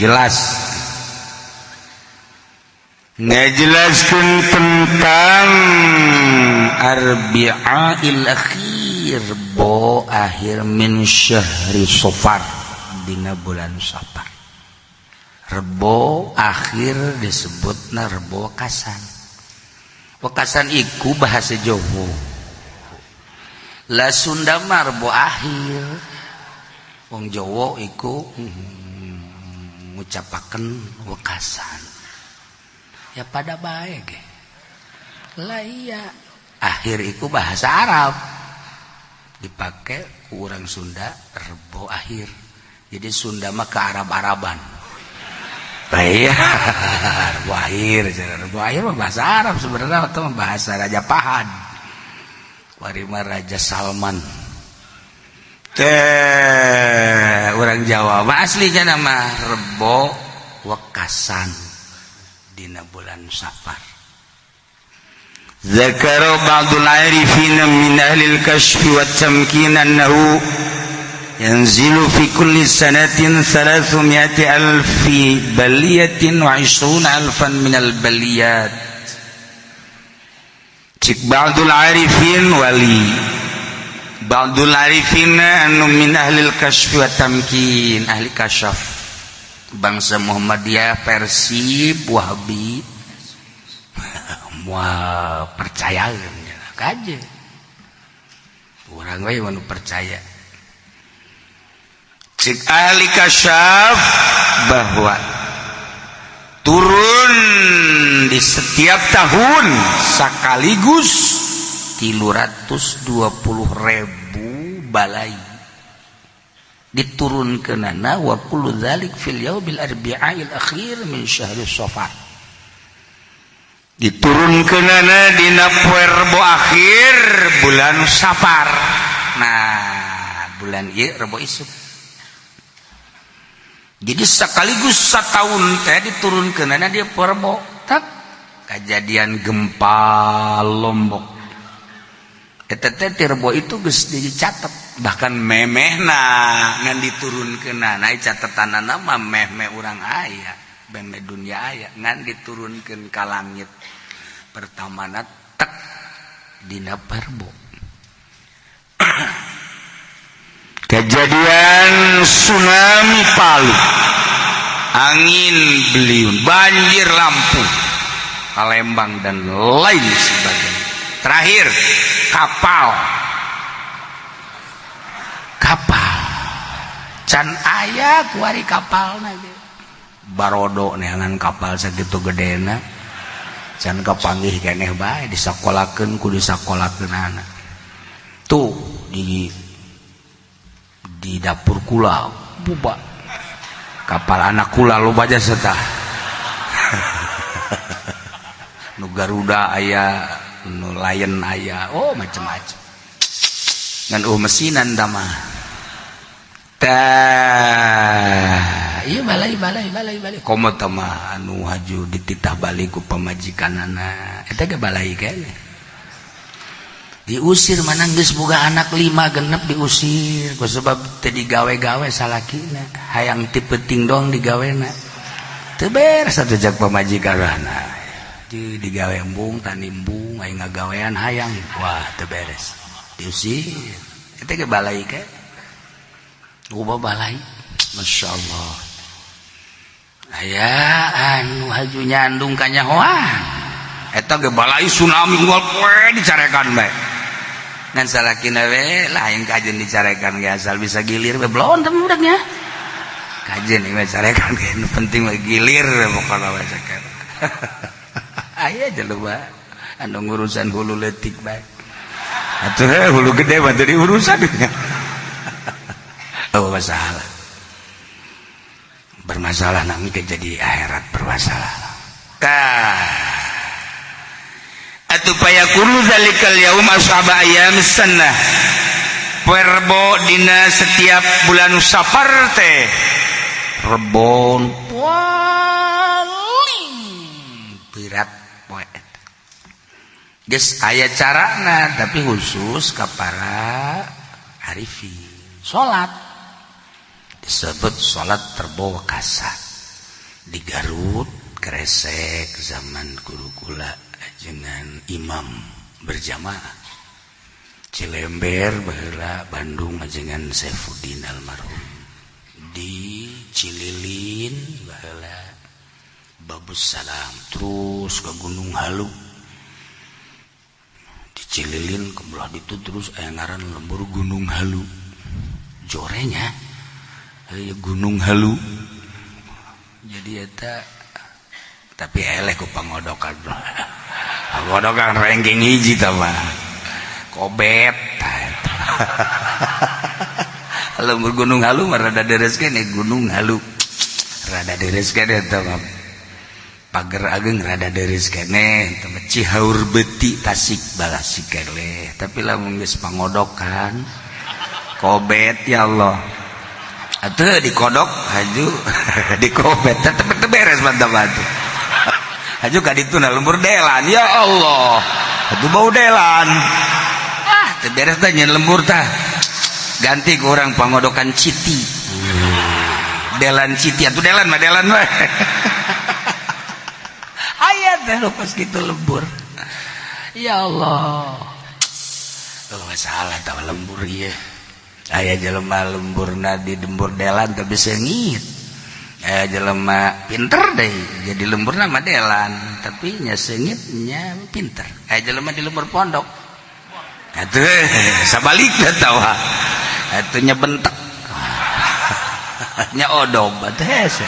Jelas ngajelaskeun tentang arbi'ail akhir, bo akhir, min syahri Safar, dina bulan Safar. Rebo akhir disebutna Rebo Wekasan. Wekasan iku bahasa Jawa lah. Sunda mah Rebo akhir, wong Jawa iku ngucapaken wekasan. Ya pada baik lah. Iya, akhir itu bahasa Arab, dipakai kurang Sunda Rebo akhir. Jadi Sunda mah ke Arab-Araban. Iya, Rebo akhir, Rebo akhir mah bahasa Arab sebenarnya atau bahasa Raja Fahad. Warima Raja Salman teh orang Jawa mah aslinya nama Rebo Wekasan dina bulan Safar. ذكر بعض العارفين من أهل الكشف والتمكين أنه ينزل في كل سنة 300 ألف بلية و20 ألفا من البليات. Cik بعض العارفين wali, بعض العارفين anu من أهل الكشف والتمكين, ahli kasyaf, bangsa Muhammadiyah, Persib, Wahabi, moal percaya kaje urang we nu percaya. Cik ahli kasyaf bahwa turun di setiap tahun sekaligus 320 ribu balai diturunkeunana, وكل ذلك في اليوم الأربعاء الأخير من شهر Safar. Diturunkeunana dina poe Rebo akhir bulan Safar. Nah, bulan ieu Rebo isuk. Jadi sekaligus setahun teh diturunkeunana dia poe Rebo. Tak kejadian gempa Lombok eta teh ti Rebo itu geus dicatat, bahkan memehna ngan diturunkeunana. Catetanana mah meh-meh urang aya, meh dunia aya, ngan diturunkeun ka langit pertamana tek dina Rebo. Kejadian tsunami Palu, angin beliung, banjir Lampung, Palembang, dan lain sebagainya. Terakhir kapal, kapal can aya kuari kapal barodo neangan kapal sakitu gedena can kapanggih keneh bae. Disakolakeun ku disakolakeun anak tuh di dapur kula buba kapal anak kula loba jasa tah. Nu Garuda aya, nu Lion aya, oh, macem-macem ngan mesinan mah. Tah iya, balai balai balai balai. Komo mah anu haju dititah balik ku pamajikanana, eta ge balai keneh. Diusir mana geus boga anak lima genep, diusir ku sebab teu digawe-gawe salakina, hayang ti penting dong digawena teu beres atuh. Jak pamajikanana di digawe embung, tani embung, aing ngagawean hayang, wah, teu beres, diusir. Eta ge balai ke loba balai, Masya Allah. Aya anu haju nyandung kanyahoan, eta ge balai. Tsunami unggal poe dicarekan bae, ngan salakina we lain kajen dicarekan ge, asal bisa gilir we. Belon teh budaknya kajen we carekan ge, nu penting we gilir we pokona we. Saker aya jelema anu ngurusan hulu leutik bae atuh, hulu gede mah teu diurusan. Oh, masalah bermasalah nami ke jadi akhirat bermasalah. Tah atuh, فيكون ذلك اليوم أصعب أيام السنة. Rebo dina setiap bulan Safar teh rebon paling berat poe eta. Geus aya carana, tapi khusus ka para arifin. Salat disebut salat Rebo Wekasan. Di Garut Kresek zaman guru kula dengan imam berjamaah. Cilember baheula, Bandung dengan Saifuddin almarhum, di Cililin baheula Babus Salam, terus ke Gunung Halu di Cililin ke belah itu, terus aya ngaran lembur Gunung Halu jorenya aya Gunung Halu. Jadi eta tapi eleh ku pangodokan, pangodokan ranking hiji tah mah kobet. Lembur Gunung Halu mah rada deres kene. Gunung Halu rada deres kene eta mah. Pager Ageng rada deres kene eta mah. Cihaur Beti Tasik balasi keleh. Tapi lamun geus pangodokan kobet, ya Allah, atuh dikodok haju dikobet tetep teu beres. Mantap atuh, haju ka ditu na lembur delan, ya Allah, atuh bau delan, ah, teu beres tah nyen lembur tah. Ganti ke orang pangodokan Citi, delan Citi atuh, delan mah delan mah aya teh pas gitu lembur. Ya Allah, oh, masalah tah lembur ieu. Aya jelema lemburna di lembur delan tapi seungit, aya jelema pinter deh jadi lemburna mah delan tapi nya seungitnya pinter, aya jelema di lembur pondok atuh sabalikna tawa atuh nya bentek nya odog atuh hese.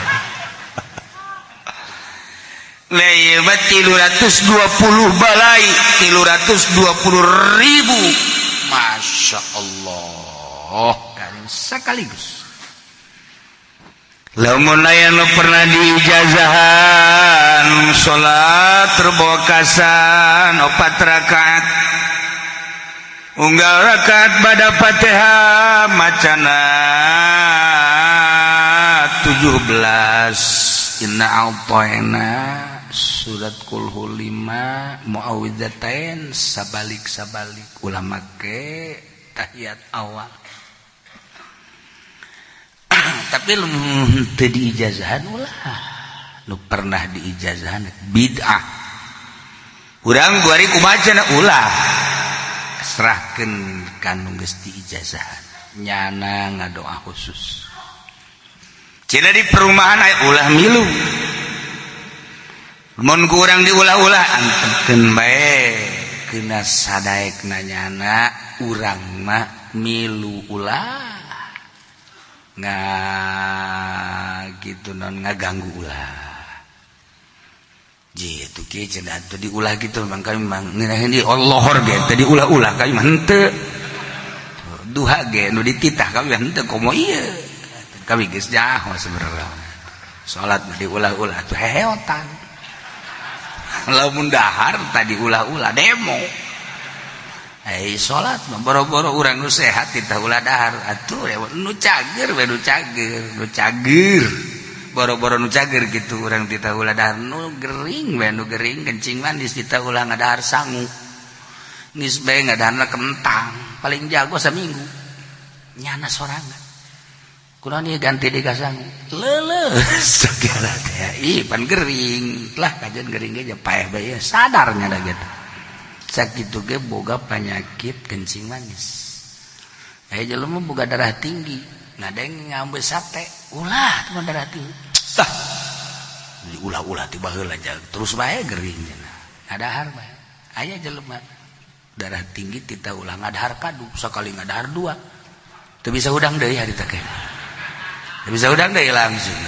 320 balai, 320 ribu. Masya Allah, sekaligus. Lamun aya nu pernah diijazahan salat rebokasan opat rakaat, unggal rakaat pada Fatihah macana 17 inna a'thaina, surat kulhu 5, muawwidzatain, sabalik sabalik, ulah make tahiyat awal. Tapi lu teu diijazahan ulah. Nu pernah diijazahan bid'ah urang kuari kumaha cenah, ulah, serahkeun ka nu geus diijazahan, nyana ngadoa khusus cenah. Di perumahan aya, ulah milu. Mun kurang diulah-ulah, antepkeun bae kena sadaek nanyana. Urang mah milu ulah nga gitu non ngaganggu ulah gitu kieu cenah atuh diulah gitu. Memang kami memang ngeunaheun di Allah ge teu diulah-ulah, kami mah henteu. Duha ge nu dititah kami mah henteu, komo ieu kami geus nyaho sebenarnya. Salat mah diulah-ulah tuh heheotan, lamun dahar tadi ulah-ulah demo. Eh, salat mah boro-boro urang nu sehat titah ulah dahar atuh, nu cager we, nu cager, nu cager, boro-boro nu cager gitu urang titah ulah dahar. Nu gering we, nu gering kencing manis titah ulah ngadahar sangu, geus bae ngadaharna kentang paling jago saminggu. Nyana sorangan kunaon ieu ganti deui ka sangu, leuleus segala teh. Ih, pan gering lah, kajian gering ge paeh bae sadar nya da gitu. Sakitu ge boga penyakit kencing manis. Aya jelema boga darah tinggi ngadeng ngambil sate, ulah teman darah tinggi tah diulah-ulah tiba heula terus bae gering cenah ngadahar bae. Aya jelema darah tinggi tita ulah ngadahar kadu, sakali ngadahar dua teu bisa hudang deui hari teh, teu bisa hudang deui langsung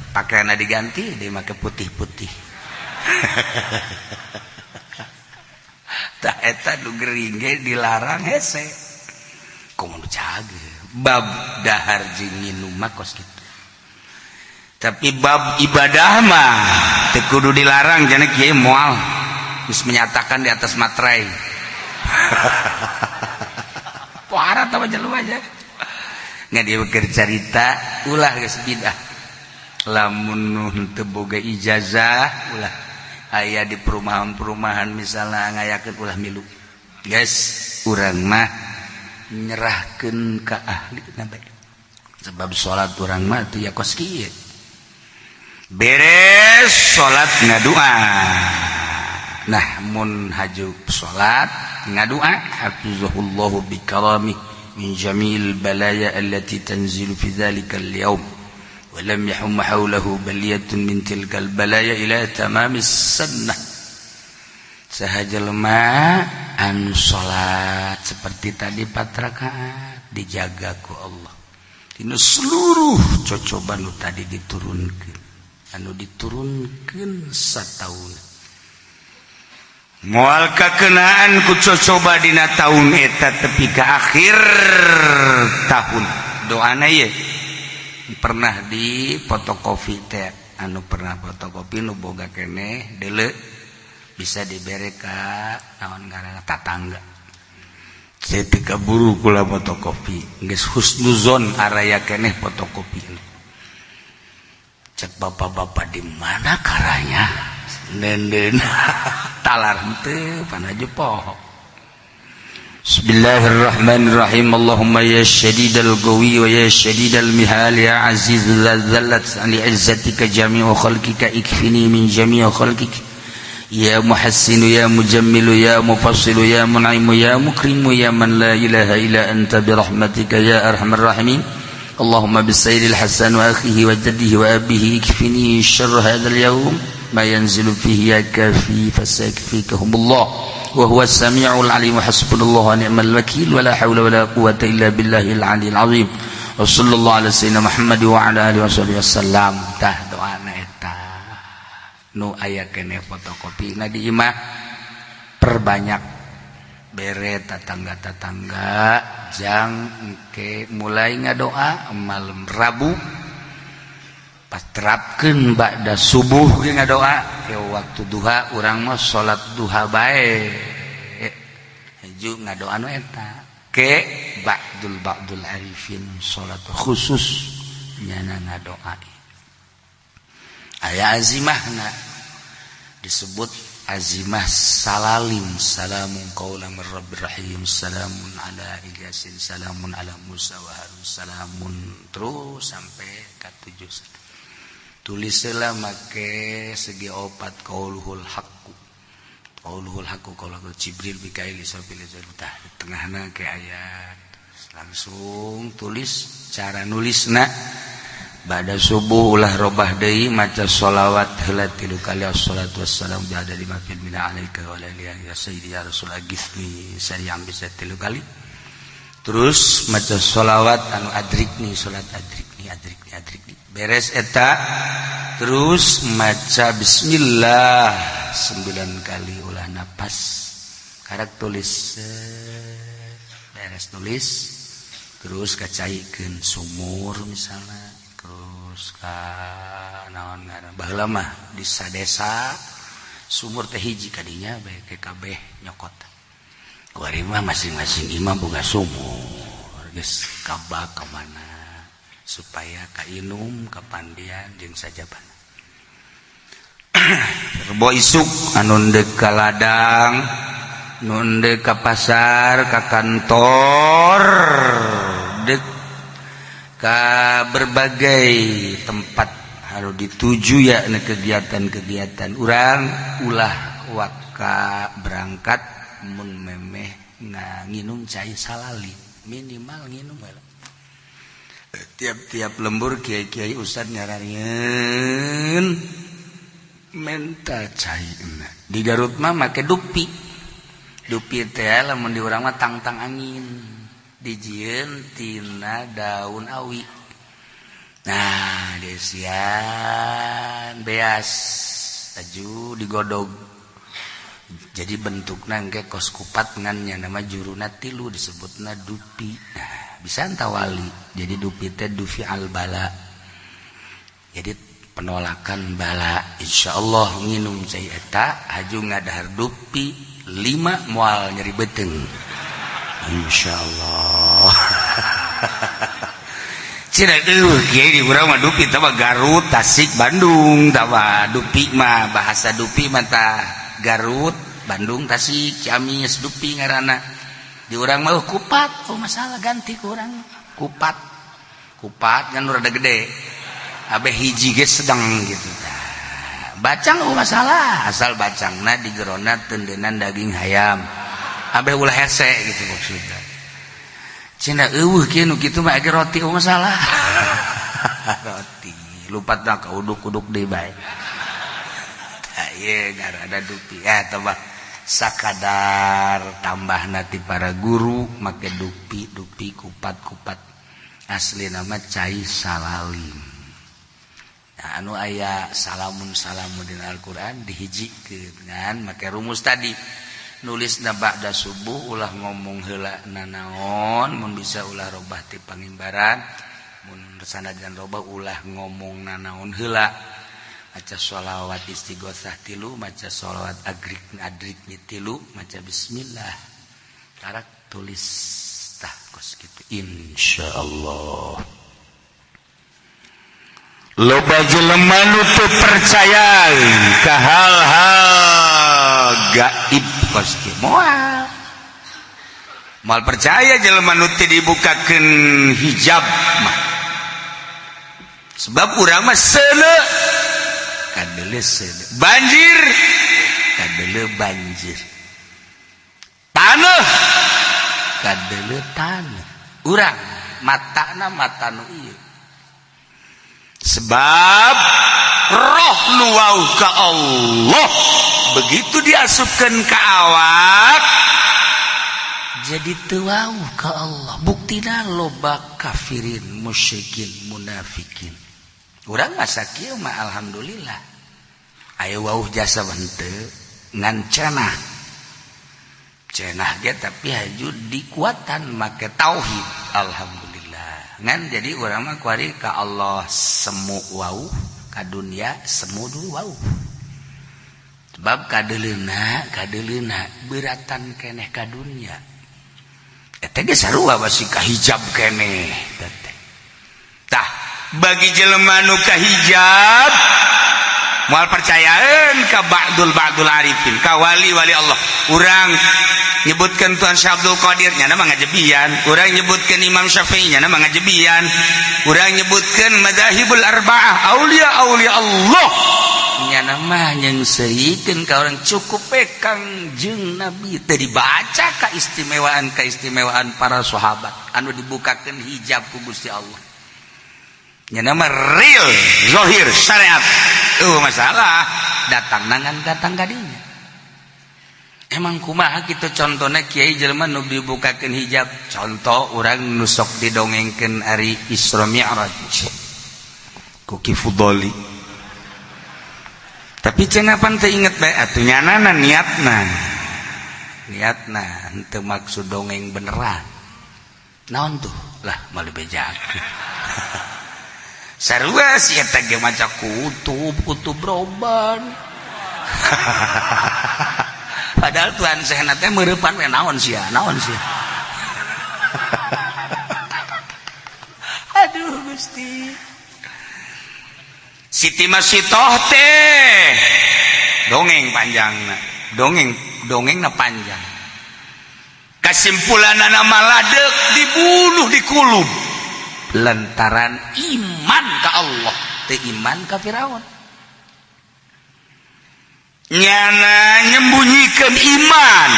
pakaianna diganti deui make putih-putih. Tah eta nu gering ge dilarang hese, komo nu cager. Bab dahar jeung nginum mah kos kitu, tapi bab ibadah mah teu kudu dilarang cenah. Kiai moal geus menyatakan di atas materai. Parah tah jelema aja nggak dia keur carita. Ulah, geus bidah. Lamun teu boga ijazah ulah. Aya di perumahan-perumahan misalnya ngayakeun, ulah milu guys. Urang mah nyerahkeun ka ahli nabe, sebab salat urang mah teu ya kos kieu. Beres salat, ngadua. Nah, mun haju salat ngadua, hafizahullahu bikarami min jamil balaya allati tanzilu fi dhalika al-yawm wa lam yahum hawlahu baliyatun min tilkal balaya ila tamamis sunnah. Saha jelema anu salat seperti tadi empat rakaat, dijaga ku Allah tina seluruh cocoba nu tadi diturunkan, anu diturunkan sataun, moal kakenaan ku cocoba dina tahun eta tepi ka akhir tahun. Doana ye pernah di fotokopi teh, anu pernah fotokopi nu boga keneh deuleu, bisa dibere ka naon ngaranna, tatangga. Saya teu kaburu kula fotokopi, geus husnuzon araya keneh fotokopi. Cek bapak-bapak, di mana karanya nenden talar henteu panaju poho. Bismillahirrahmanirrahim. Allahumma ya syadidal qawi wa ya syadidal mihal, ya aziz dzallat li izzatika jami'u khalqika, ikfini min jami'i khalqik, ya muhassinu, ya mujammilu, ya mufassilu, ya mun'imu, ya mukrimu, ya man la ilaha illa anta, birahmatika ya arhamar rahimin. Allahumma bisayyidil Hasan wa akhihi wa jaddihi wa abihi, ikfini syarr hadzal yaum ma yanzilu fihi, ya kafi fasakfikahumullah wa huwa as-sami'ul alim, wa hasbunallahu wa ni'mal wakil, wa la hawla wa la quwwata illa billahil aliyil azim, wa sallallahu ala sayyidina Muhammad wa ala alihi wasallam. Tah, doana eta nu aya keneh fotokopi. Nah, di imah perbanyak, bere tetangga-tetangga. Jang engke mulai ngadoa malam Rabu, pas terapkeun ba'da subuh ge ngadoa ke waktu duha. Urang mah salat duha bae, haju ngadoa nu eta ke ba'dul ba'dul arifin salat khusus nyana ngadoa. Aya azimahna, disebut azimah salalim, salamun qaulan mir rabbir rahim, salamun ala Ilyasin, salamun ala Musa wa Harun, salamun, terus sampai ka tujuh. Tulislah make segi opat, qauluhul haqqu, qauluhul haqqu, qauluhul Jibril, Mikail, Israfil. Tah, di tengahna ke ayat langsung tulis. Cara nulisna, pada subuh ulah robah deui, maca sholawat heula tilu kali, assalatu wassalamu bi lima fil mina alaika wa alihi ya sayyidi ya rasul agithni sari'an, bisa tilu kali. Terus maca sholawat anu adrikni, salat adrikni, adrikni, adrikni. Beres eta, terus maca bismillah 9 kali, ulah napas, karak tulis. Beres tulis, terus kacaikeun sumur misalnya, terus ka naon ngaran. Baheula mah di sadesa sumur teh hiji, kadinya bae kabeh nyokot. Kuari mah masing-masing imah boga sumur, geus kabak ka mana supaya kainum, kapandian jeung sajabana. Rebo isuk anu ndek ka ladang, nu ndek ka pasar, ka kantor, dek ke berbagai tempat harus dituju ya kegiatan-kegiatan urang, ulah waka berangkat mun memeh nginum cai salali, minimal nginum tiap-tiap lembur. Kiai-kiai, ustad nyaranin menta cai. Di Garut mah make dupi. Dupi teh lamun di urang mah tangtang angin, dijieun tina daun awi. Nah, desian beas aju digodog, jadi bentukna engke kos kupat, ngan nama juruna tilu, disebutna dupi. Nah, bisa tawali jadi dupi teh dufi al bala, jadi penolakan bala. Insyaallah nginum cai eta haju ngadahar dupi lima, moal nyeri beuteung, insyaallah. Cina kiai di urang mah dupi tah Garut, Tasik, Bandung. Tah, dupi mah, bahasa dupi mah tah Garut, Bandung, Tasik, Ciamis, dupi ngaranna. Di urang mah kupat. Oh, masalah ganti ku urang kupat. Kupat kan rada gede, abe hiji ge sedang gitu tah. Bacang oh masalah, asal bacangna di gerona tendenan daging hayam. Ambeh ulah hese gitu maksudnya. Cenah eueuh kieu nu kitu mah age roti oh masalah. Roti lupatna ka uduk-uduk deui bae. Tah ieu ngaranna dupi ya tambah sakadar tambah ti para guru make dupi dupi kupat-kupat asli nama cai salalim. Nah, anu aya salamun salamun dina Al-Qur'an dihijikeun ngan make rumus tadi nulis na ba'da subuh ulah ngomong heula nanaon, mun bisa ulah robah ti pangimbaran, mun sanajan robah ulah ngomong nanaon heula, maca sholawat istighosah tilu, maca sholawat agrik adrikni tilu, maca bismillah tarak tulis. Tah kos kitu insyaallah. Loba jelema nu teu percaya ka hal-hal gaib kos kieu, moal moal percaya jelema nu teu dibukakeun hijab mah, sebab urang mah seuleuh kadele seuleuh, banjir kadele banjir, taneuh kadele taneuh. Urang matana mata nu ieu, sebab roh nu wauh ka Allah begitu diasupkan ke awak jadi teu wauh ka Allah. Buktina loba kafirin, musyrikin, munafikin. Urang masa kieu mah alhamdulillah aya wauh jasa henteu ngan cenah cenah ge, tapi haju dikuatan make tauhid, alhamdulillah. Ngan jadi urang mah kuari ka Allah semu wauh, ka dunia semu dulu wauh, sebab kadeleuna kadeleuna beratan keneh ka dunia eta ge sarua basi kahijab keneh teh. Tah bagi jelema nu kahijab moal percayaan ka ba'dul ba'dul arifin, ka wali wali Allah. Urang nyebutkan Tuhan Syekh Abdul Qadir nyana mah ngajebian, urang nyebutkan Imam Syafi'i nyana mah ngajebian, urang nyebutkan madzahibul arba'ah aulia aulia Allah nyana mah nyengseuikeun ka urang. Cukup we Kangjeng Nabi, teu dibaca kaistimewaan keistimewaan para sahabat anu dibukakeun hijab ku Gusti Allah. Nyana mah real zahir syariat masalah datang nangan datang kadinya. Emang kumaha gitu contohnya kiai jelema nu dibukakeun hijab? Contoh urang nusok didongengkeun ari Isra Mi'raj ku Ki Fudoli, tapi cenah pan teu inget bae atuh nyanana niatna niatna henteu maksud dongeng beneran. Naon tuh lah malu bejakeun sarua si eta ge maca kutub kutub roban, padahal Tuhan Syekhna teh meureupan we, naon sia naon sia. Aduh Gusti. Siti Masitoh teh dongeng panjangna, dongeng dongengna panjang, kesimpulan nama ladek dibunuh dikulub lantaran iman ka Allah teu iman ka Firaun. Nyana nyembunyikan iman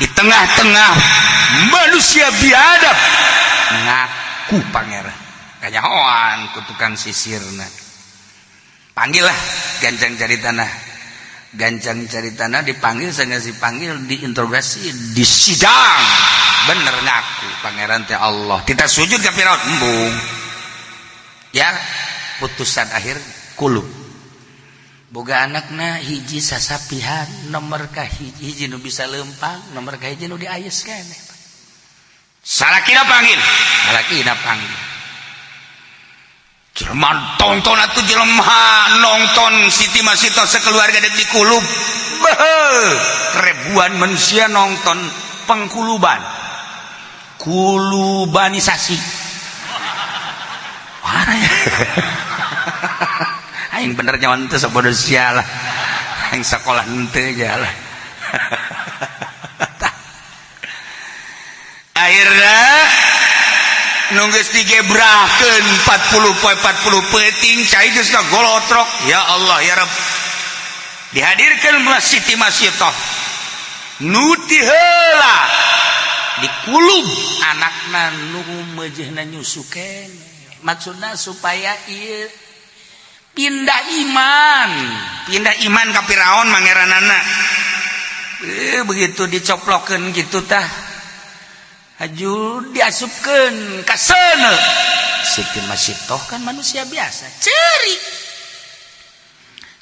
di tengah-tengah manusia biadab ngaku pangeran kanyahoan ku tukang sisirna. Panggil lah gancang cari tanah, gancang cari tanah dipanggil, saya dipanggil, diinterogasi, disidang, bener ngaku pangeran teh Allah, kita sujud ke Firaun embung ya. Putusan akhir kulub. Boga anakna hiji sasapihan, nomor ka hiji, hiji nu bisa lempang, nomor ka hiji nu diayes keneh. Salakina panggil, salakina panggil. Jelema tonton atuh, jelema nonton Siti Masito sekeluarga dek dikulub. Beuh, ribuan manusia nonton pengkuluban, kulubanisasi. Wah, aing bener nyawan teu sabodo sia lah, aing sekolah henteu lah. Akhirnya Nu geus digebrahkeun 40 poe 40 peuting, cai geus ngagolotrok. Ya Allah, ya Rabb, dihadirkan Siti Masyitoh nu ti heula dikulub, anakna nu meujeuhna nyusu keneh. Maksudna supaya ieu pindah iman, pindah iman ka Firaun mangeranana. Begitu dicoplokeun gitu tah, haju diasupkeun ka seuneu. Siti Masyitoh kan manusia biasa, cerik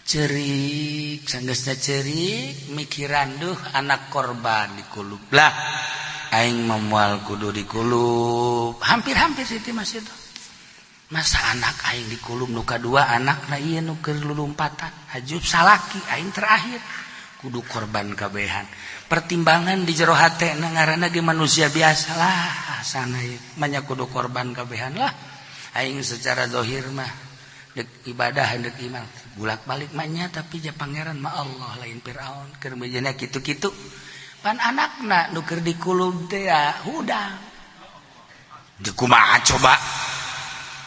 cerik. Sanggeusna cerik, mikiran, "Duh, anak korban dikulub lah, aing moal kudu dikulub." Hampir-hampir Siti Masyitoh, masa anak aing dikulub, nu kadua anak na ieu nu keur lulumpatan, haju salaki aing terakhir, kudu korban kabehan. Pertimbangan di jero hate na, ngaranna ge manusia biasa lah, sana ieu banyak kudu korban kabehan lah. Aing secara zahir mah dek ibadah, dek iman, bulak-balik mah, tapi ja Pangeran mah Allah, lain Firaun. Keur bejana kitu-kitu, pan anakna nu keur dikulub teh ya hudang. Dikumaha coba,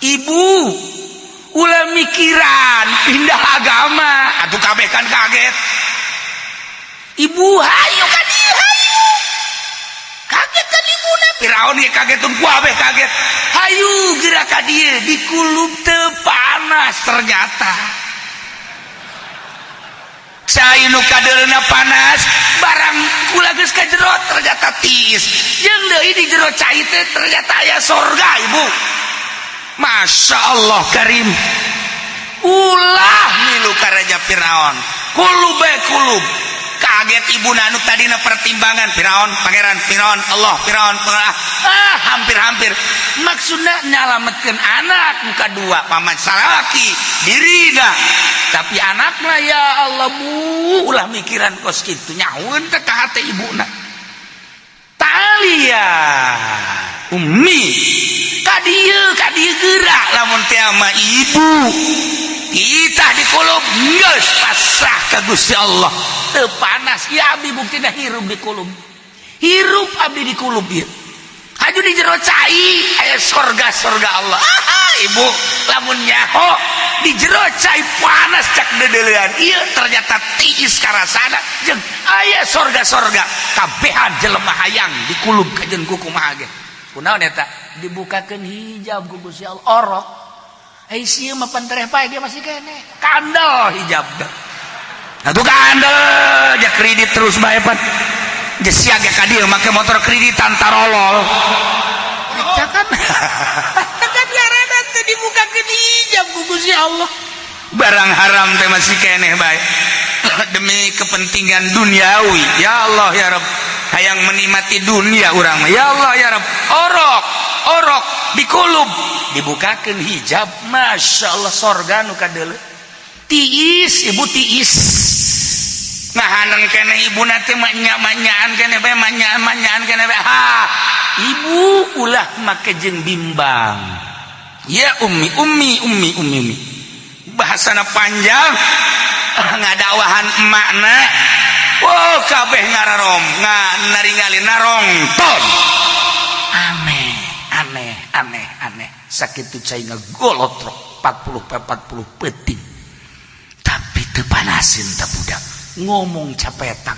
Ibu? Ulah mikiran pindah agama atuh. Kabeh kan kaget. "Ibu, hayu ka dieu, hayu." Kaget kan ibuna. Firaun ge kaget, tun kabeh kaget. "Hayu geura ka dieu, dikulub teu panas." Ternyata cai nu kadeulna panas, barang kula geus ka jero ternyata tiis. Jeung deui di jero cai teh ternyata aya sorga, Ibu. Masya Allah Karim. Ulah milu ka Raja Firaun, kulub bae kulub. Kaget ibu nu tadina pertimbangan Firaun pangeran, Firaun Allah, Firaun ah, hampir-hampir. Maksudnya nyalametkeun anak muka dua, paman salaki dirina, tapi anaknya. Ya Allah, Bu, ulah mikiran kos kitu. Nyaun teh ka hate ibuna. "Tali ya Ummi, ka dieu, ka dieu geura." Lamun teh mah ibu kita dikulub, geus pasrah ka Gusti Allah, teu panas ya. Abdi buktina hirup dikulub, hirup abdi dikulub ieu. Haju di jero cai aya sorga, sorga Allah. Ah, Ibu, lamun nyaho di jero cai panas cak dedelean ieu, ternyata tiis karasana jeung aya sorga-sorga. Kabehan jelema hayang dikulub kajen ku kumaha ge. Kunaon eta? Dibukakeun hijab ku Gusti Allah. Orok ai sieun mah pan tereh pae ge masih keneh kandel hijab. Atuh kandel ja kredit terus bae pan. Geus sia ge ka dieu make motor kreditan, tarolol. Eta kan kan diarana teh dibukakeun hijab ku Gusti Allah. Barang haram teh masih keneh bae demi kepentingan duniawi. Ya Allah, ya Rabb, hayang menikmati dunia urang mah. Ya Allah, ya Rabb, orok orok dikulub, dibukakeun hijab, Masya Allah, sorga nu kadeuleu. Tiis, Ibu, tiis. Ngahaneng keneh ibu teh, manya manyaan keneh bae, manyaan manyaan keneh bae. Ha, Ibu, ulah make jeung bimbang. Ya Ummi, Ummi, Ummi, Ummi, Ummi, bahasana panjang ngadakwahan emakna. Wow, kabeh ngararom nga naringali narongton. Aneh, aneh, aneh, aneh. Sakitu cai ngagolotrok 40 40 peuting, tapi teu panasin. Tak budak ngomong capetang,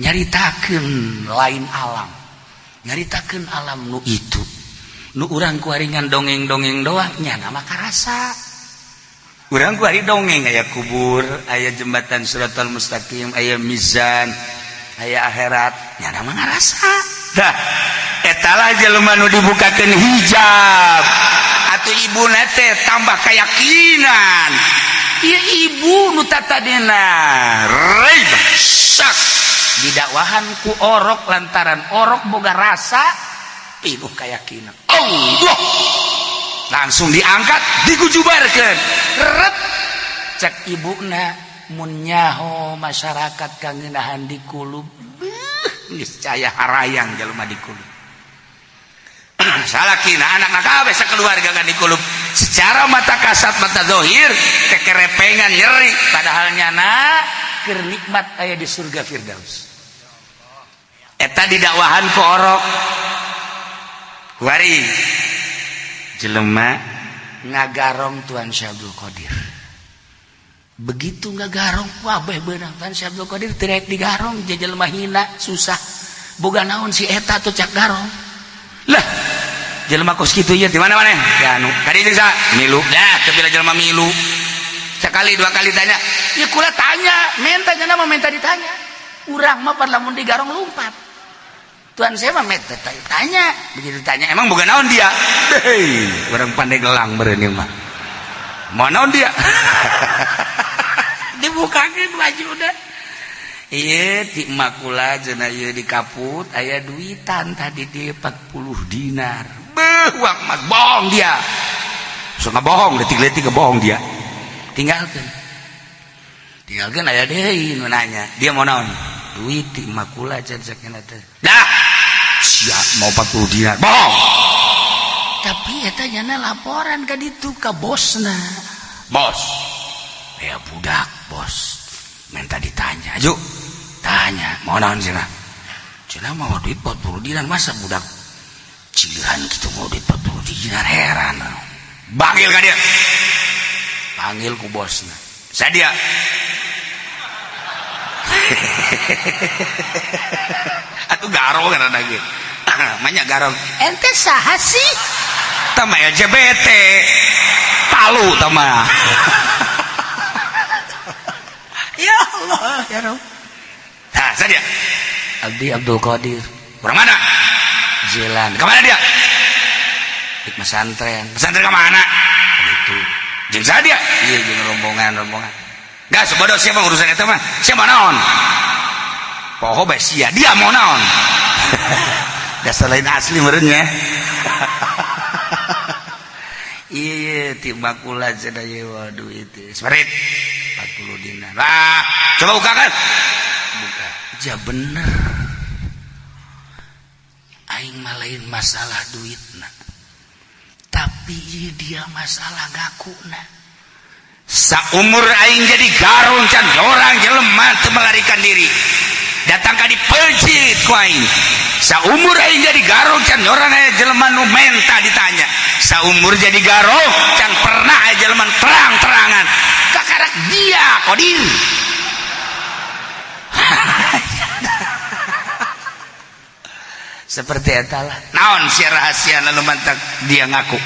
nyaritakeun lain alam, nyaritakeun alam nu itu nu urang kuaringan dongeng-dongeng doang nya nama karasa. Urang kuari dongeng aya kubur, aya jembatan Siratal Mustaqim, aya mizan, aya akhirat, nya nama ngarasa. Dah etalah jelema nu dibukakeun hijab. Atuh ibu teh tambah keyakinan. Ieu ibu nu tatadina raib syak didakwahan ku orok, lantaran orok boga rasa, pinuh keyakinan Allah, langsung diangkat, digujubarkeun ret. Cek ibuna, "Mun nyaho masyarakat kangenahan dikulub, geus caya harayang jelema dikulub." Salakina, anak kabeh, sakeluarga kan dikulub. Secara mata kasat mata zohir kekerepengan, nyeri, padahal nyana keur nikmat aya di surga Firdaus. Eta didakwahan ku orok. Kuari Jelema ngagarong Tuan Syekh Abdul Qadir. Begitu ngagarong wabeh beunang Tuan Syekh Abdul Qadir teu rek digarong, jelema hina susah. Boga naon si eta tuh cak garong. Lah, jelema kos kitu ieu di mana maneh? Ya anu, kadi jeung saha? Milu. Dah, teu bila jelema milu. Sekali dua kali tanya, ya kula tanya, minta nya mah minta ditanya. Urang mah pan lamun digarong lumpat. Tuan saya mah minta tanya, begitu tanya, emang boga naon dia? Hei, orang pandai gelang meureun ieu mah. Mau naon dia? Dibukakeun baju udah. Iya, ti makula cenah ieu di kaput aya duitan tadi di 40 dinar. Beuh, uang mas bohong dia. So bohong, detik-detik bohong dia. Tinggalkan. Tinggalkan aya deui nu nanya. Dia mau naon? Duit ti makula cenah sakena teh. Dah. Siap mau 40 dinar. Bohong. Tapi eta nyana laporan ka ditu ka bosna. Bos. Ya budak, bos. Minta ditanya. Ayo. Tanya, mau naon cenah? Cenah mau duit 40 dinar, masa budak cilihan gitu mau duit 40 dinar, heran. Panggil ka dia. Panggil ku bosna. Sadia. Atuh garong kan lagi. Manya garong. Ente saha sih? Tama LGBT. Palu tama. Ya Allah, ya Rabb. Nah, sadia. Abdi Abdul Qadir. Orang mana? Jalan. Kemana dia? Di pesantren. Pesantren kemana? Itu. Jeung saha dia? Iya, jeung rombongan-rombongan. Enggak, sebodoh siapa urusan eta mah? Siapa naon? Poho bae sia, dia mau naon? Dasar lain asli meureun nya. Iya, ti makula cenah ieu waduh itu. Seperit 40 dinar. Lah, coba buka kan? Buka. Ja bener. Aing mah lain masalah duitna. Tapi ieu dia masalah ngakuna. Saumur aing jadi garong can orang jelema teu melarikan diri. Datang ka dipeuncit ku aing. Saumur aing jadi garong can orang aya jelema nu menta ditanya. Saumur jadi garong can pernah aya jelema terang-terangan. Kakarak dia Qadir. Seperti eta lah. Naon sia rahasia nu mantak dia ngaku.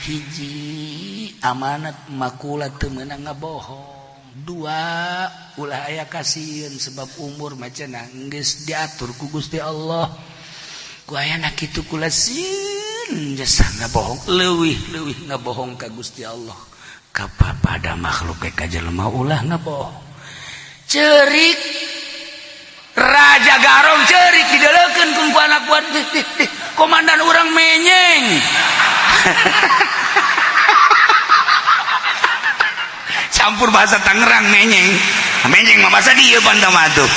Hiji amanat makula teu meunang ngabohong. Dua ulah aya kasieun sebab umur mah cenah geus diatur ku Gusti Allah. Ku ayana kitu kula sieun jasa ngabohong, leuwih-leuwih ngabohong ka Gusti Allah. Kapada makhluk ka jelema ulah ngabohong. Cerik Raja Garong cerik didelekeun ku anak buah komandan urang menyeng. Campur bahasa Tangerang menyeng. Menyeng mah bahasa dia pandama tuh.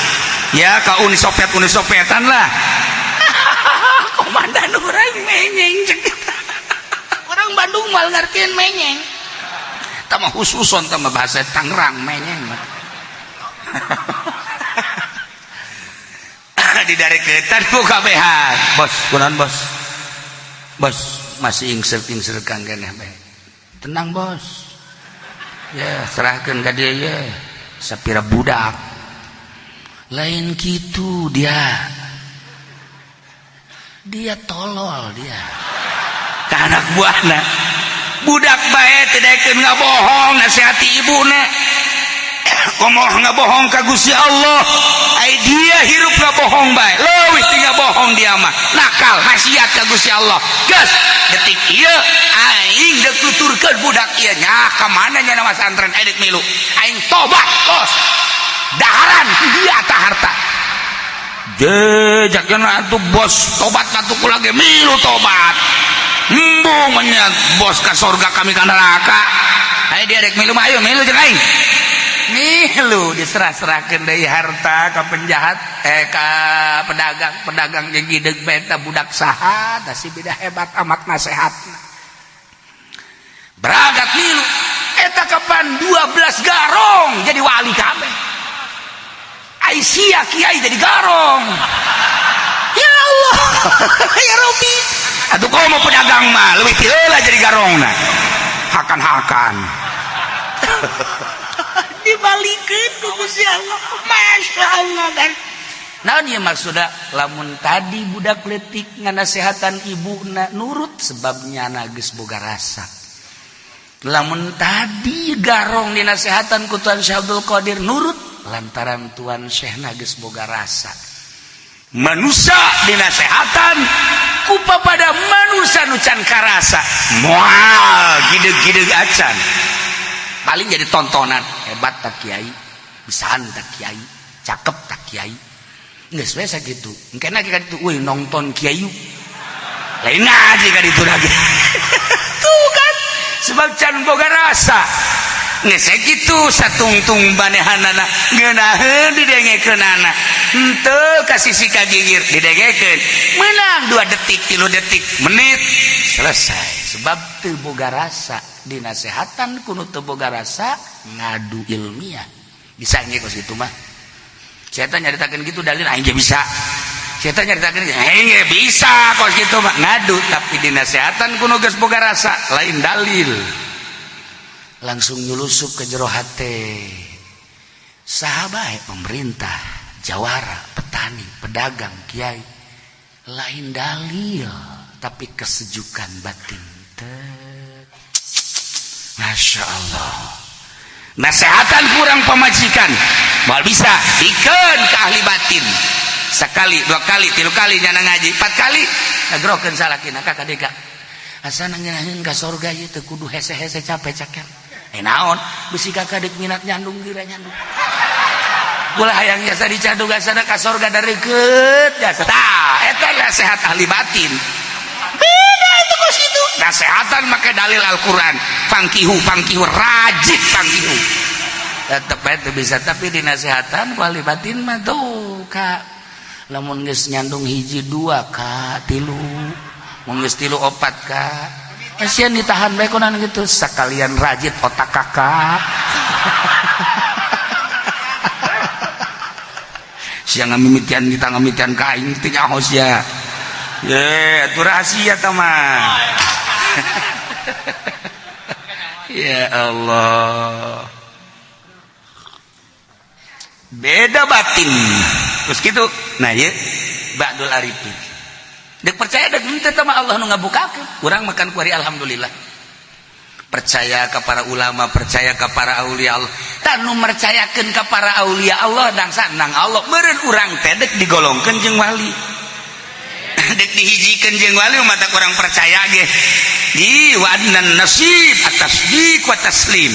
Ya ka Uni Soviet Uni Sovietan lah. Komandan urang menyeng cek. Orang Bandung mal ngartieun menyeng. Tama khususon tama bahasa Tangerang menyeng mah. Di dari ketan buka BH. Bos, kunaon bos? Bos, masih ingser-ingser kang keneh bae. Tenang bos. Ya, serahkeun ka dia ya. Sapira budak. Lain kitu dia. Dia tolol dia. Ka anak buahna. Budak bae teu daekeun ngabohong nasihati ibuna. Komo ngabohong ka Gusti Allah. Ai dia hirup ngabohong bae. Leuwih ti ngabohong dia mah. Nakal, maksiat ka Gusti Allah. Geus, detik ieu aing deuk tuturkeun budak ieu nya ka mana nya nama santren edit milu. Aing tobat, bos. Daharan dia ta harta. Jejakna atuh bos tobat atuh kula ge milu tobat. Embung nya bos ka sorga kami ka neraka. Ayo dia rek milu mah ayo milu jeung aing. Milu diserah-serahkeun deui harta ka penjahat ka pedagang, pedagang jeung gideg beta budak saha tah si beda hebat amat nasehatna. Berangkat milu eta kapan 12 garong jadi wali kabeh. Aisyah kiai jadi garong. Ya Allah, ya Rabbi. Atuh komo pedagang mah leuwih ti heula jadi garongna. Hakan-hakan. Dibalikeun ku Gusti Allah. Masya Allah kan. Naon ieu maksudna lamun tadi budak leutik nganasehatan ibuna nurut sebabnya geus boga rasa. Lamun tadi garong dinasehatan ku Tuan Syekh Abdul Qadir nurut lantaran Tuan Syekh geus boga rasa. Manusia dinasehatan ku pada manusia nu can karasa moal gideg-gideg acan. Paling jadi tontonan hebat tak kiai, bisaan tak kiai, cakep tak kiai. Geus we sakitu. Engke lagi ka ditu euy nonton kiai. Lain ngaji ka ditu lagi. Tuh kan sebab can boga rasa. Geus kitu satungtung banehanana ngeunaheun didengekeunana. Henteu ka sisi ka gigir didengekeun. Meunang 2 detik, 3 detik, menit selesai. Sebab teu boga rasa dinasehatan ku nu teu boga rasa ngadu ilmiah. Bisa nge kos kitu mah. Saya nyaritakeun gitu dalil aing ge bisa. Saya nyaritakeun aing ge bisa kos kitu mah ngadu tapi dinasehatan ku nu geus boga rasa lain dalil. Langsung nyulusup ke jero hate. Saha bae pemerintah, jawara, petani, pedagang, kiai lain dalil tapi kesejukan batin. Masya Allah. Nasehatan kurang pemajikan moal bisa bikeun ke ahli batin sekali dua kali tilu kali nyana ngaji empat kali ngagerokeun salakina ka kadeka asa ngeunaheun ka sorga ieu teu kudu hese-hese capek caker eh naon bisi kakak deuk minat nyandung geura nyandung ulah hayang jasa dicadug asana ka sorga dareukeut jasa tah eta nasehat ahli batin. Beda itu kos itu nasehatan make dalil Al-Qur'an fankihu fankihu rajid fankihu tetep bae teu bisa tapi dinasehatan ku ahli batin mah tuh ka lamun geus nyandung hiji dua ka tilu mun geus tilu opat ka kasihan ditahan bae kunaon gitu sekalian rajid otak kakak. Sia ngamimitian kita ngamimitian ka aing teh nyaho sia. Ye, itu rahasia tah mah. Ya Allah. Beda batin. Terus gitu. Nah, ieu Ba'dul Arifin. Dek percaya dek henteu teh mah Allah nu ngabukakeun. Urang makan kuari alhamdulillah. Percaya ke para ulama, percaya ke para aulia Allah. Tah nu mercayakeun ka para aulia Allah dangsa nang Allah meureun urang teh dek digolongkeun jeung wali. Dek dihijikeun jeung wali mata kurang percaya ge. Di wa adnan nasib at-tasdiq wa taslim.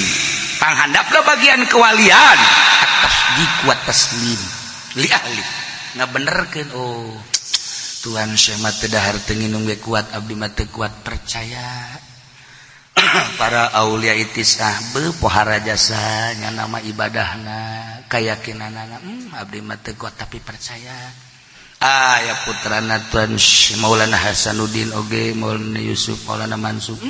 Panghandapna bagian kewalian at-tasdiq wa taslim li ahli. Ngabenerkeun oh Tuhan Syekh mah teu dahar teu nginum ge kuat abdi mah teu kuat percaya. Para aulia itisah be pohara jasa nya nama ibadahna kayakinanana abdi mah teu kuat tapi percaya. Ah ya putrana Tuan Maulana Hasanuddin oge Maulana Yusuf Maulana Mansur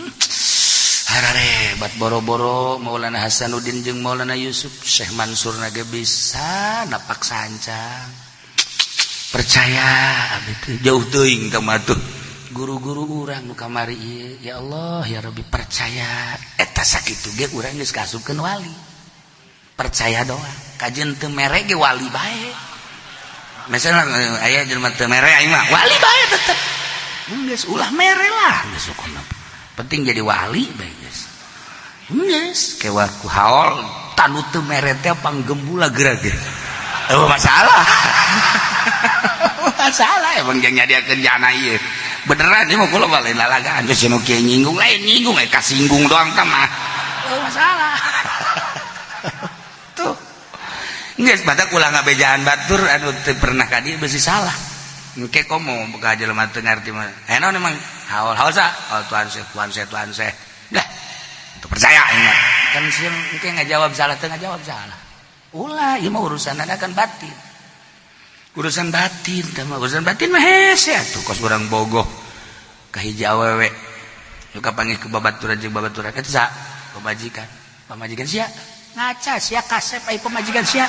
hararebat boro-boro Maulana Hasanuddin jeung Maulana Yusuf Syekh Mansur na ge bisa napak sancang percaya abdi teh jauh teuing ka mah tuh guru-guru urang nu kamari ieu ya Allah ya Rabbi percaya eta sakitu ge urang geus kasupkeun wali percaya doang kajeun teu mere ge wali bae misalnya aya jelema teu mere aing mah wali bae tetep geus ulah mere lah geus sukuna penting jadi wali bae geus geus kewa ku haol tanu teu mere teh panggembula geura ge eueuh masalah. Masalah emang jeung nyadiakeun jana ieu beneran ieu mah kula mah lain lalagaan geus nu kieu nyinggung lain nyinggung eh kasinggung doang tah mah eueuh masalah. Tuh geus batak ulah ngabejaan batur anu teu pernah ka dieu beusi salah engke komo ka jelema teu ngarti mah eh naon emang haol haol sa haol Tuhan Syekh Tuhan Syekh Tuhan Syekh dah teu percaya aing mah kan sieun engke ngajawab salah teu ngajawab salah ulah ieu mah urusanna kan batin urusan batin teh mah urusan batin mah hese atuh kos urang bogoh ka hiji awewe nu kapanggih ku babaturan jeung babaturan eta sa pamajikan pamajikan sia ngaca sia kasep ai pamajikan sia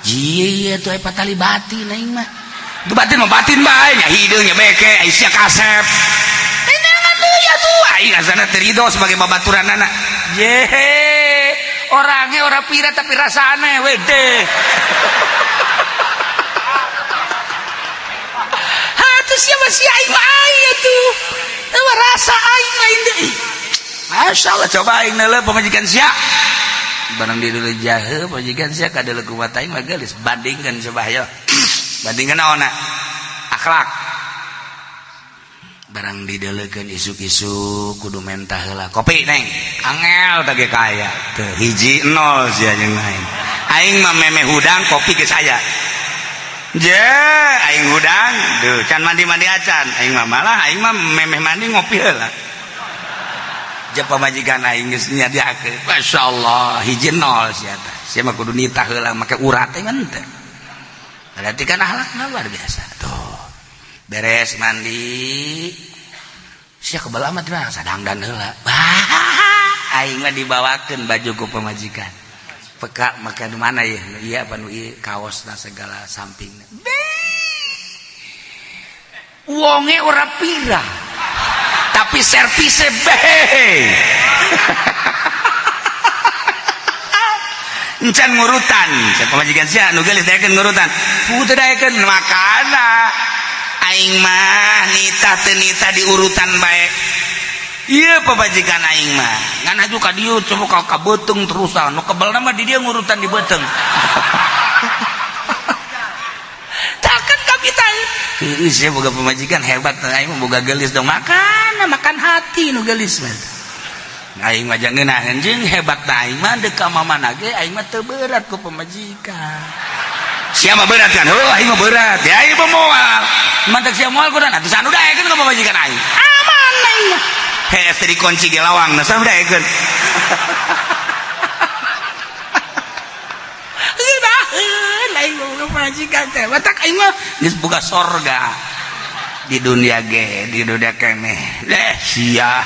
jieu tuh ai patali batin aing mah itu batin mah batin bae nya hideung nya beke ai sia kasep. Aing asana teu ridho sebagai babaturanana. Jehe, orangnya ora pira tapi rasane wede. Hatuh sia mah sia aing mah aing atuh. Teu rasa aing lain deui. Masya Allah, coba aing neuleuh pamajikan sia. Barang di dulu jahe pamajikan sia kadeuleuh kumat aing mah geulis, bandingkeun coba ayo. Bandingkeun naonna? Akhlak. Barang dideleukeun isuk-isuk kudu mentah heula kopi neng angel teh ge kaya teu hiji nol sia jeung aing. Aing mah memeh hudang kopi geus aya. Je aing hudang duh can mandi-mandi acan aing mah, malah aing mah memeh mandi ngopi heula. Je pamajikan aing geus nyadiakeun, masyaallah hiji nol sia teh. Sia mah kudu nitah heula make urat teh mah teu. Berarti kan akhlakna luar biasa tuh. Beres mandi sia kebal amat mah sadangdan heula. Aing mah dibawakeun baju ku pamajikan. Peka make nu mana ya? Nu ieu apa nu ieu kaosna segala sampingna. Wonge ora pira. Tapi servise be. Encan ngurutan. Sia pamajikan sia nu geulis daekeun ngurutan. Puguh teu daekeun makana. Aing mah nitah teu nitah diurutan bae. Ieu pamajikan aing mah ngan aju ka dieu coba ka beuteung terusan nu kebelna mah di dieu ngurutan di beuteung. Takkan kapital. Heueuh sia boga pamajikan hebat, aing mah boga geulis dong makan makan hati nu geulis mah. Aing mah jangan jeung hebat aing mah deuk ka mamana ge aing mah teu berat ku pamajikan. Sia mah berat kan? Heuh aing mah berat. Ya aing mah moal. Mantak sia moal kudan atuh sanu daekeun ka pamajikan aing. Aman aing mah. Heh teu dikunci ge lawang na sanu daekeun. Ngeunaheun aing boga pamajikan teh. Matak aing mah geus boga sorga. Di dunia ge, di dunia keneh. Leh sia.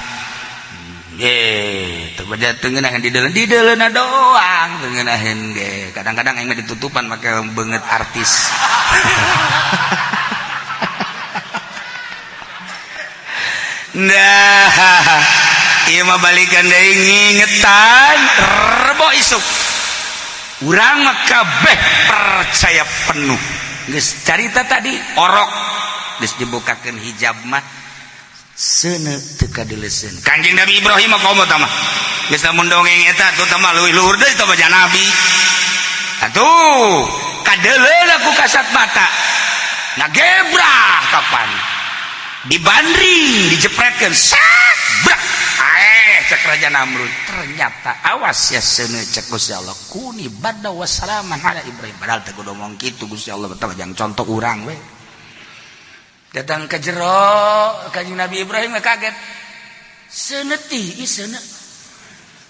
Teu beda teu ngeunaheun di deuleuna doang teu ngeunaheun ge. Kadang-kadang aing mah ditutupan make beungeut artis. Nah, ieu mah balikan deui ngingetan rebo isuk. Urang mah kabeh percaya penuh. Geus carita tadi orok geus dibukakeun hijab mah seuneu teu kadeuleseun. Kanjeng Nabi Ibrahim mah komo tah mah. Geus lamun dongeng eta tuh tah mah leuwih luhur deui tah mah nabi. Atuh kadeuleuna ku kasat mata. Ngagebrah kapan? Dibandring, dijepretkeun, sak brak. Cek Raja Namrud. Ternyata awas ya seuneu cek Gusti Allah. Kuni badda wassalaman ala Ibrahim. Padahal teu kudu ngomong kitu Gusti Allah teh jang contoh urang we. Datang ke jero Kanjeng Nabi Ibrahim kaget. Seuneu ti, seuneu.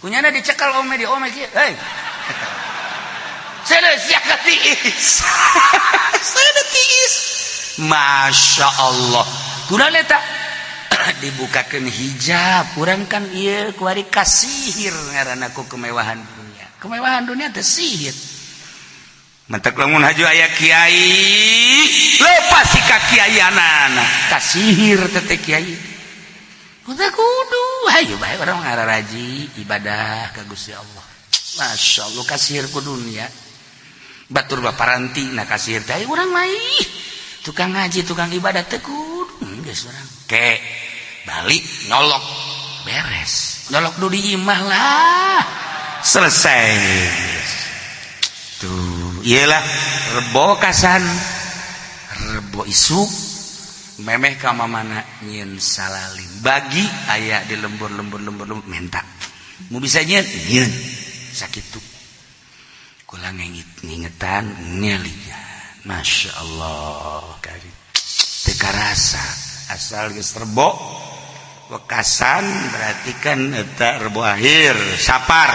Kunyana dicekal ome di ome kieu. Hei. Seuneu sia ka tiis. Seuneu tiis. Masya Allah. Kunaon eta? Dibukakeun hijab. Urang kan ieu kuari kasihir ngaranna ku kemewahan dunia. Kemewahan dunia teh sihir. Mentek lamun haju aya kiai, lepas si ka kiaianana, kasihir teh kiai. Kudu kudu hayu bae urang ngararaji ibadah ka Gusti Allah. Masya Allah kasihir ku dunia. Batur baparanti na kasihir teh urang mah tukang ngaji, tukang ibadah teh kudu geus urang. Ke balik nyolok beres. Nyolok du di imah lah. Selesai. Tuh, iyalah rebo kasan rebo isuk memeh ka mamana nyieun salalim bagi aya di lembur-lembur lembur-lembur menta mu bisa nyieun nyieun sakitu kula ngingetan ngelian Masya Allah kali teu karasa asal geus rebo wekasan berarti kan eta rebo akhir sapar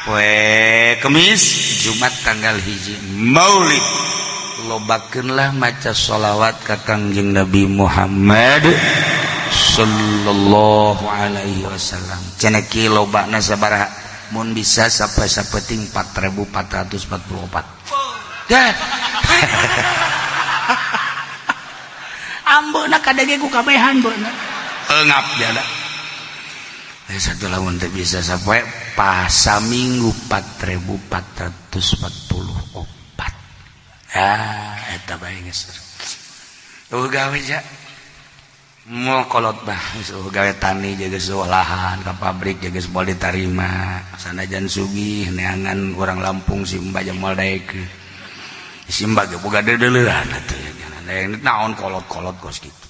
poe Kemis Jumat tanggal 1 Maulid lobakeunlah maca sholawat ka Kangjeng Nabi Muhammad sallallahu alaihi wasallam. Cenah ki lobana sabaraha mun bisa sampai sapeting 4444. Dah. Ambeuna kadenge ku kabehan beuna. Engap jada. Satu lamun teu bisa sapoe pas minggu 4444. Ah, eta bae geus. Eueuh gawe ja. Mau kolot bah, geus eueuh gawe tani jaga lahan ka pabrik jaga moal ditarima. Sanajan sugih neangan orang Lampung si Mbak jeung moal daekeun. Si Mbak ge boga deudeuleun atuh ya. Naon kolot-kolot kos kitu.